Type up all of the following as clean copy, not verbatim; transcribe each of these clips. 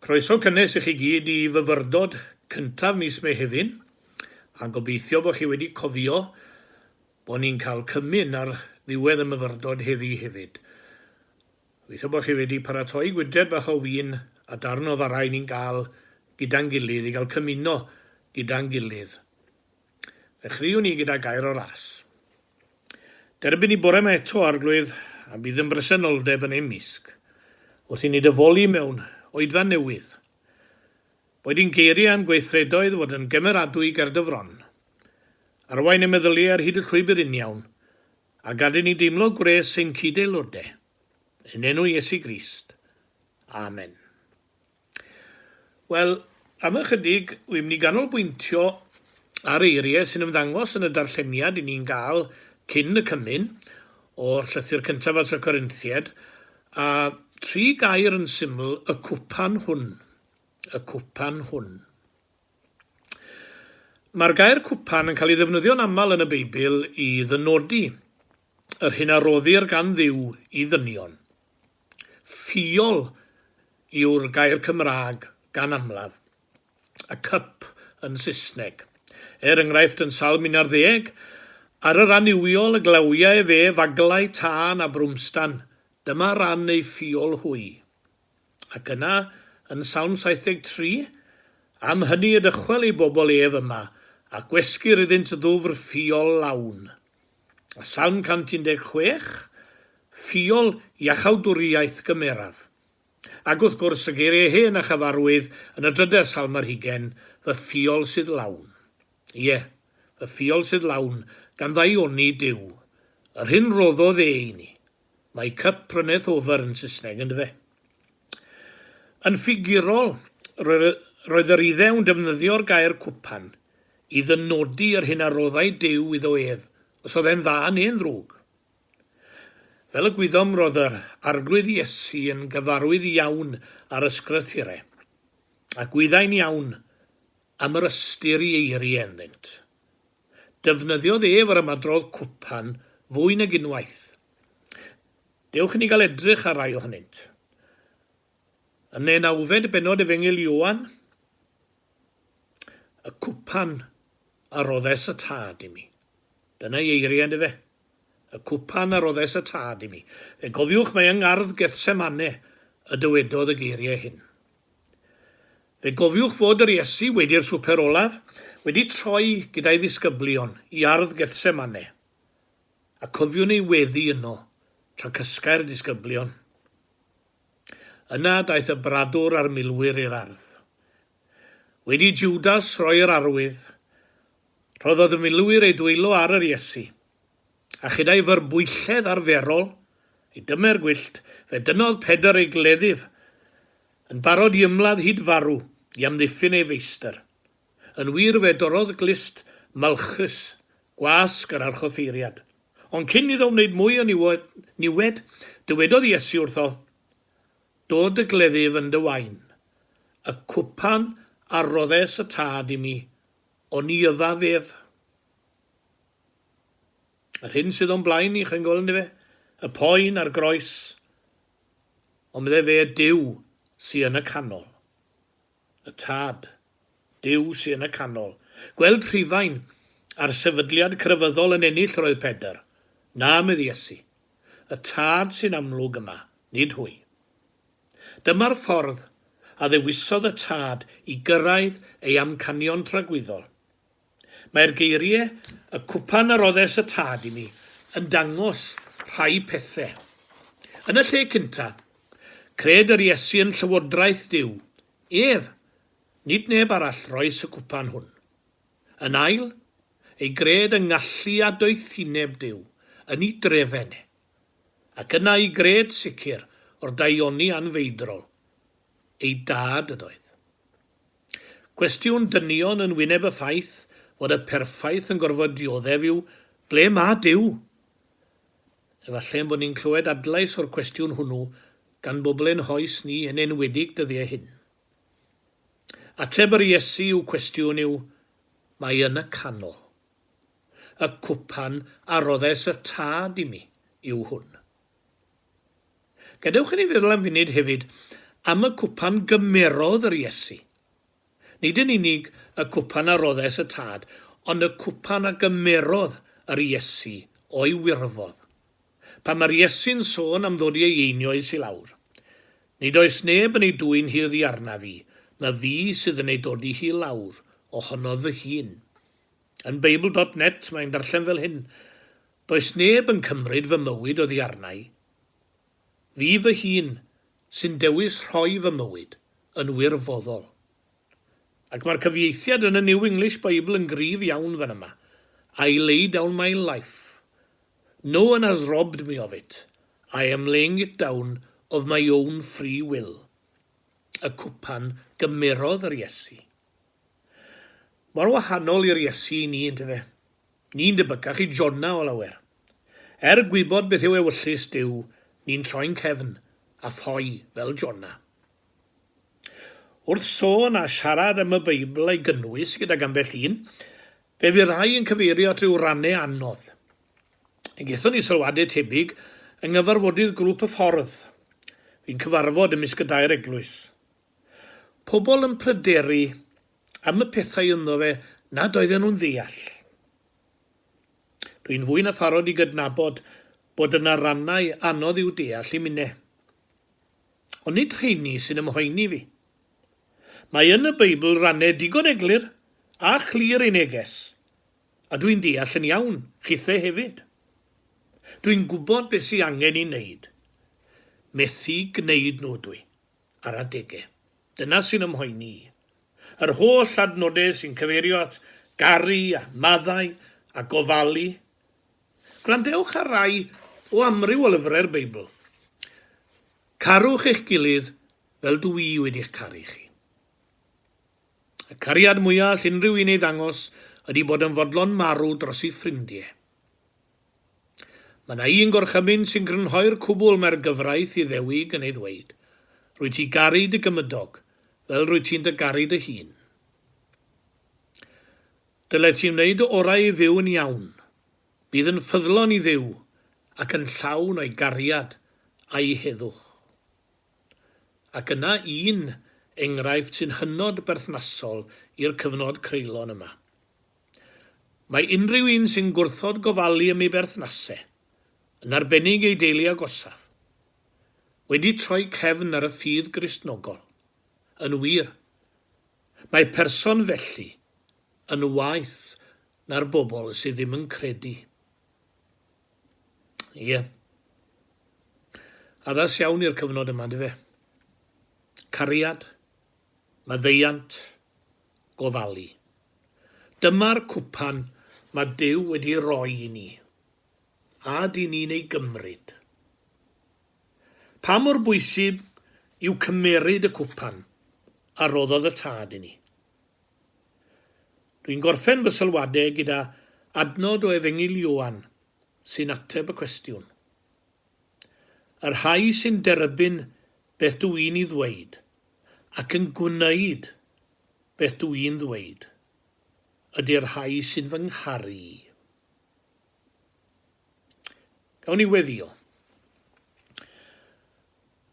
Croeso cynnes i chi gyd i fyfyrdod cyntaf mis Mehefin, a gobeithio bod chi wedi cofio bod ni'n cael cymun ar ddiwedd y myfyrdod heddi hefyd. Gobeithio bod chi wedi paratoi gwydred bach o win a darn o fara i ni'n gael gyda'n gilydd, i gael cymuno gyda'n gilydd. Ddechreuwn ni gyda gair o ras. Derbyn i bore 'ma eto, Arglwydd, a bydd yn bresenoldeb yn ein mysg, wrth i ni dy foli mewn oedfa newydd. Boed i'n geiriau a'n gweithredoedd fod yn gymeradwy ger dy fron. Arwain ein meddyliau ar hyd y llwybr uniawn, a gad i ni deimlo gwres ein cyd-aelodau. Yn enw Iesu Grist. Amen. Wel, am ychydig, wi'n mynd i ganolbwyntio ar eiriau sy'n ymddangos yn y darlleniad i ni'n gael cyn y cymun o'r llythyr cyntaf at y Corinthiaid, a tri gair yn syml, y cwpan hwn. Y cwpan hwn. Mae'r gair cwpan yn cael ei ddefnyddio'n aml yn y Beibl i ddynodi yr hyn a roddir gan Dduw i ddynion. Ffiol yw'r gair Cymraeg gan amlaf, a cup yn Saesneg. Er enghraifft yn Salm 11, Ar yr annuwiol y glawiau fe faglau tân a brwmstan, dyma ran eu ffiol hwy. Ac yna, yn Salm 73, Am hynny y dychwel ei bobl ef yma, a gwesgir iddynt ddwfr ffiol lawn. A Salm 116, Ffiol iachawdwriaeth gymeraf. Ac wrth gwrs y geiriau hen a chyfarwydd yn y drydedd Salm ar hugain, Fy ffiol sydd lawn. Ie, fy ffiol sydd lawn, gan ddaioni Duw. Yr hyn roddodd e i ni. My cup runneth over yn Saesneg, yndyfe? Yn ffigurol, roedd yr Iddew'n defnyddio'r gair cwpan i ddynodi yr hyn a roddai Duw iddo ef, os oedd e'n dda neu'n ddrwg. Fel y gwyddom, roedd yr Arglwydd Iesu yn gyfarwydd iawn â'r Ysgrythurau, a gwyddai'n iawn am yr ystyr i eiriau ynddynt. Defnyddiodd ef yr ymadrodd cwpan fwy nag unwaith. Dewch i ni gael edrych ar rai ohonynt. Yn nenawfed bennod Efengyl Ioan, Y cwpan a roddes y tad i mi. Dyna'i eiriau, yndyfe? Y cwpan a roddes y tad i mi. Fe gofiwch mai yng ngardd Gethsemane y dywedodd y geiriau hyn. Fe gofiwch fod yr Iesu, wedi'r swper olaf, wedi troi gyda'i ddisgyblion i ardd Gethsemane, a cofiwn ei weddi yno tra cysgai'r disgyblion. Yna daeth y bradwr a'r milwyr i'r ardd. Wedi i Jwdas roi'r arwydd, rhoddodd y milwyr eu dwylo ar yr Iesu, a chyda'i fyrbwylledd arferol, ei dymer gwyllt, fe dynnodd Pedr ei gleddyf, yn barod i ymladd hyd farw i amddiffyn ei feistr. Yn wir, fe dorrodd glust Malchus, gwasg yr archoffeiriad. Ond cyn iddo wneud mwy o niwed, dywedodd Iesu wrtho, Dod dy gleddyf yn dy wain. Y cwpan a roddes y Tad i mi, oni yfaf ef? Yr hyn sydd o'n blaen ni, chi'n gweld yndyfe? Y poen a'r groes. Ond meddai fe, Duw sy yn y canol. Y Tad. Duw sy yn y canol. Gweld Rhufain a'r sefydliad crefyddol yn ennill yr oedd Pedr. Na, medd Iesu. Y Tad sy'n amlwg yma, nid hwy. Dyma'r ffordd a ddewisodd y Tad i gyrraedd ei amcanion tragwyddol. Mae'r geiriau, y cwpan a roddes y Tad i mi, yn dangos rhai pethe. Yn y lle cynta, cred yr Iesu yn llywodraeth Duw, ef, nid neb arall roes y cwpan hwn. Yn ail, ei gred yng ngallu a doethineb Duw, yn ei drefen e. Ac yna ei gred sicr o'r daioni anfeidrol, ei dad ydoedd. Cwestiwn dynion yn wyneb y ffaith fod y perffaith yn gorfod dioddef yw, ble mae Duw? Efallai ein bod ni'n clywed adlais o'r cwestiwn hwnnw gan bobl ein hoes ni, yn enwedig dyddiau hyn. Ateb yr Iesu i'w cwestiwn yw, mae yn y canol. Y cwpan a roddes y Tad i mi yw hwn. Gadewch i ni feddwl am funud hefyd am y cwpan gymerodd yr Iesu. Nid yn unig y cwpan a roddes y Tad, ond y cwpan a gymerodd yr Iesu o'i wirfodd. Pan mae'r Iesu'n sôn am ddod i ei einioes i lawr. Nid oes neb yn ei dwyn hi oddi arnaf i, ma fi sydd yn ei dodi hi lawr ohonof fy hun. Yn Beibl dot net mae'n darllen fel hyn, Does neb yn cymryd fy mywyd oddi arna i. Fi fy hun sy'n dewis rhoi fy mywyd yn wirfoddol. Ac mae'r cyfieithiad yn y New English Bible yn gryf iawn fan yma, I lay down my life. No one has robbed me of it, I am laying it down of my own free will. Y cwpan gymerodd yr Iesu. Mor wahanol i'r Iesu i ni, yntyfe? Ni'n debycach i Jona o lawer. Er gwybod beth yw ewyllys Duw, ni'n troi'n cefn a ffoi fel Jona. Wrth sôn a siarad am y Beibl a'i gynnwys gydag ambell un, fe fu rai yn cyfeirio at ryw rannau anodd. Gaethon ni sylwadau tebyg yng nghyfarfodydd Grŵp y Ffordd, fu'n cyfarfod ymysg y dair eglwys. Pobl yn pryderu am y pethau ynddo fe nad oedden nhw'n ddeall. Dwi'n fwy na pharod i gydnabod bod yna rannau anodd i'w deall i minne. Ond nid rheini sy'n ymhoeni fi. Mae yn y Beibl rannau digon eglur a chlir ei neges, a dwi'n deall yn iawn, chithe hefyd. Dwi'n gwybod beth sy angen i wneud. Methu gneud nhw ydw i, ar adege. Dyna sy'n ymhoeni i. Yr holl adnodau sy'n cyfeirio at garu a maddau a gofalu. Gwrandewch ar rai o amryw o lyfrau'r Beibl. Carwch eich gilydd fel dw i wedi'ch caru chi. Y cariad mwyaf all unrhyw un ei ddangos ydy bod yn fodlon marw dros ei ffrindiau. Mae 'na un gorchymyn sy'n grynhoi'r cwbl mae'r gyfraith Iddewig yn ei ddweud, Rwyt ti garu dy gymydog fel rwyt ti'n dy garu dy hun. Dylet ti wneud dy orau i fyw yn iawn. Bydd yn ffyddlon i Dduw ac yn llawn o'i gariad a'i heddwch. Ac yna un enghraifft sy'n hynod berthnasol i'r cyfnod creulon yma. Mae unrhyw un sy'n gwrthod gofalu am ei berthnasau, yn arbennig ei deulu agosaf, wedi troi cefn ar y ffydd Gristnogol. Yn wir, mae person felly yn waeth na'r bobl sydd ddim yn credu. Ie. Addas iawn i'r cyfnod yma, yndyfe? Cariad, maddeuant, gofalu. Dyma'r cwpan mae Duw wedi roi i ni, a dyn ni'n ei gymryd. Pa mor bwysig yw cymeryd y cwpan a roddodd y Tad i ni? Dwi'n gorffen fy sylwadau gyda adnod o Efengyl Ioan sy'n ateb y cwestiwn. Y rhai sy'n derbyn beth dw i'n ei ddweud ac yn gwneud beth dw i'n ddweud ydy'r rhai sy'n fy ngharu i. Gawn ni weddïo.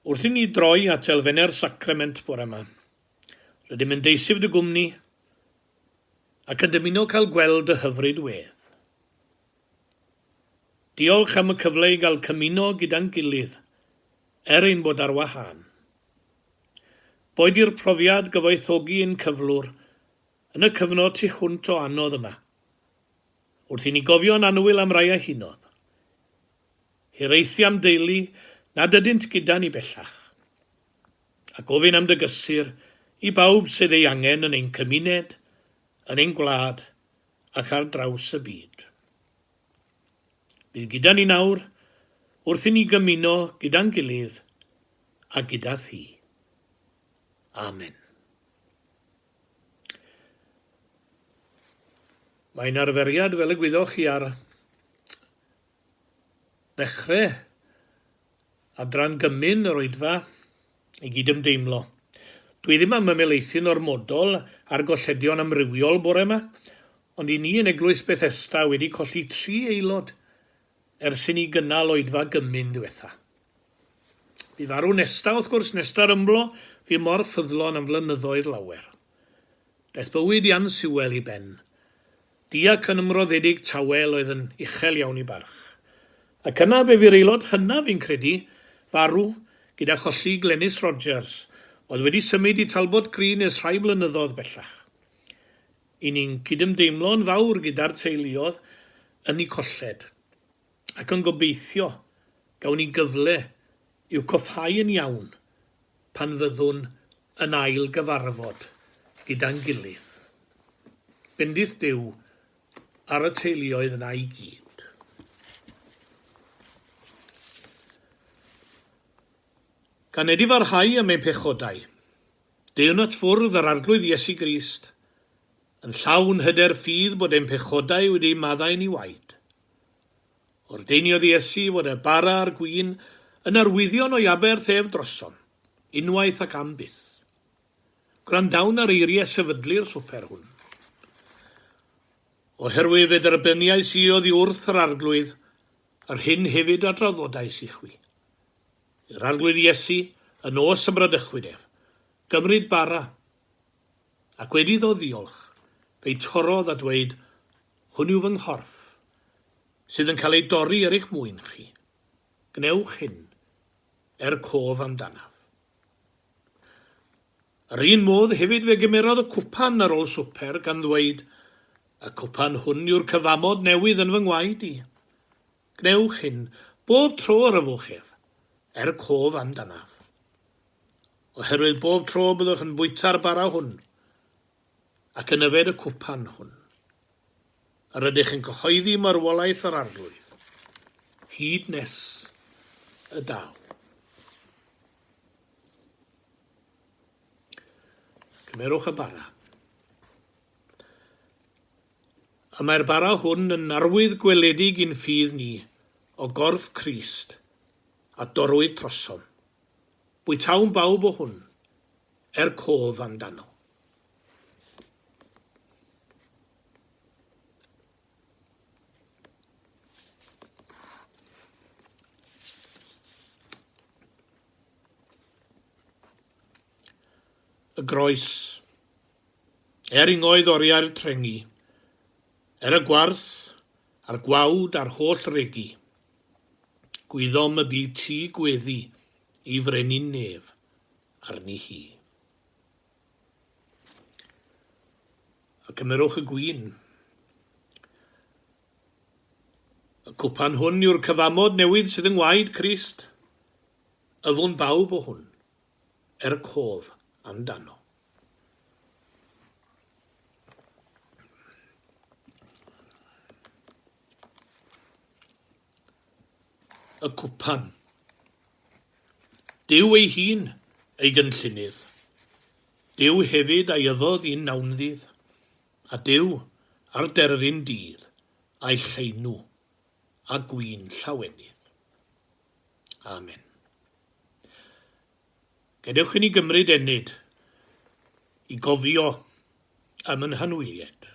Wrth i ni droi at elfennau'r sacrament bore yma, rydym yn deisyf dy gwmni ac yn dymuno cael gweld dy hyfryd wedd. Diolch am y cyfle i gael cymuno gyda'n gilydd, er ein bod ar wahân. Boed i'r profiad gyfoethogi ein cyflwr yn y cyfnod tu hwnt o anodd yma, wrth i ni gofio'n annwyl am rai a hunodd. Hiraethu am deulu nad ydynt gyda ni bellach, a gofyn am dy gysur i bawb sydd ei angen yn ein cymuned, yn ein gwlad ac ar draws y byd. Bydd gyda ni nawr wrth i ni gymuno gyda'n gilydd a gyda thi. Amen. Mae'n arferiad, fel y gwyddoch chi, ar ddechrau adran gymun yr oedfa i gydymdeimlo. Dwi ddim am ymhelaethu'n ormodol ar golledion amrywiol bore yma, ond i ni yn Eglwys Bethesda wedi colli tri aelod ers i ni gynnal oedfa gymun ddiwetha. Bu farw Nesta, wrth gwrs, Nesta Rymblo, fu mor ffyddlon am flynyddoedd lawer. Daeth bywyd Ian Sewell i ben. Diac yn ymroddedig tawel oedd yn uchel iawn i barch. Ac yna fe fu'r aelod hynaf, fi'n credu, farw, gyda cholli Glenys Rogers, oedd wedi symud i Talbot Green ers rhai blynyddoedd bellach. Y'n ni'n cydymdeimlo'n fawr gyda'r teuluodd yn eu colled, ac yn gobeithio gawn ni gyfle i'w coffhau yn iawn pan fyddwn yn ail gyfarfod gyda'n gilydd. Bendith Duw ar y teuluoedd yna i gyd. Gan edifarhau am ein pechodau, deuwn at fwrdd yr Arglwydd Iesu Grist, yn llawn hyder ffydd bod ein pechodau wedi eu maddau ni waed. Ordeiniodd Iesu fod y bara a'r gwin yn arwyddion o'i aberth ef drosom, unwaith ac am byth. Gwrandawn ar eiriau sefydlu'r swper hwn. Oherwydd fe dderbyniais i oddi wrth yr Arglwydd yr hyn hefyd a draddodais i chwi. I'r Arglwydd Iesu, y nos y bradychwyd ef, gymryd bara, ac wedi iddo ddiolch, fe'i torrodd a dweud, Hwn yw fy nghorff, sydd yn cael ei dorri er eich mwyn chi. Gwnewch hyn er cof amdanaf. Yr un modd hefyd fe gymerodd y cwpan ar ôl swper, gan ddweud, Y cwpan hwn yw'r cyfamod newydd yn fy ngwaed i. Gwnewch hyn, bob tro yr yfwch ef, er cof amdanaf. Oherwydd bob tro byddwch yn bwyta'r bara hwn, ac yn yfed y cwpan hwn. Yr ydych yn cyhoeddi marwolaeth yr Arglwydd, hyd nes y daw. Cymerwch y bara. Y mae'r bara hwn yn arwydd gweledig i'n ffydd ni o gorff Crist a dorrwyd trosom. Bwytawn bawb o hwn, er cof amdano. Y groes. Er ingoedd oriau'r trengi, er y gwarth, a'r gwawd a'r holl regi, gwyddom y bu ti gweddi i frenin nef arni hi. A cymerwch y gwin. Y cwpan hwn yw'r cyfamod newydd sydd yng ngwaed Crist. Yfwn bawb o hwn, er cof amdano. Y cwpan. Duw ei hun, ei gynllunydd. Duw hefyd a'i yddodd un nawnddydd, a Duw, ar derfyn dydd, a'i lleinw â gwin llawenydd. Amen. Gadewch i ni gymryd ennyd i gofio am yn hanwyliaid.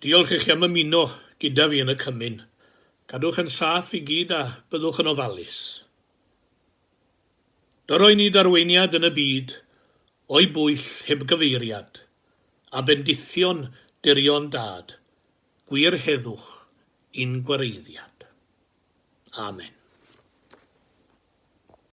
Diolch i chi am ymuno gyda fi yn y cymun. Cadwch yn saff i gyd a byddwch yn ofalus. Dyroi nid arweiniad yn y byd o'i bwyll heb gyfeiriad, a bendithion dirion Dad, gwir heddwch i'n gwareiddiad. Amen.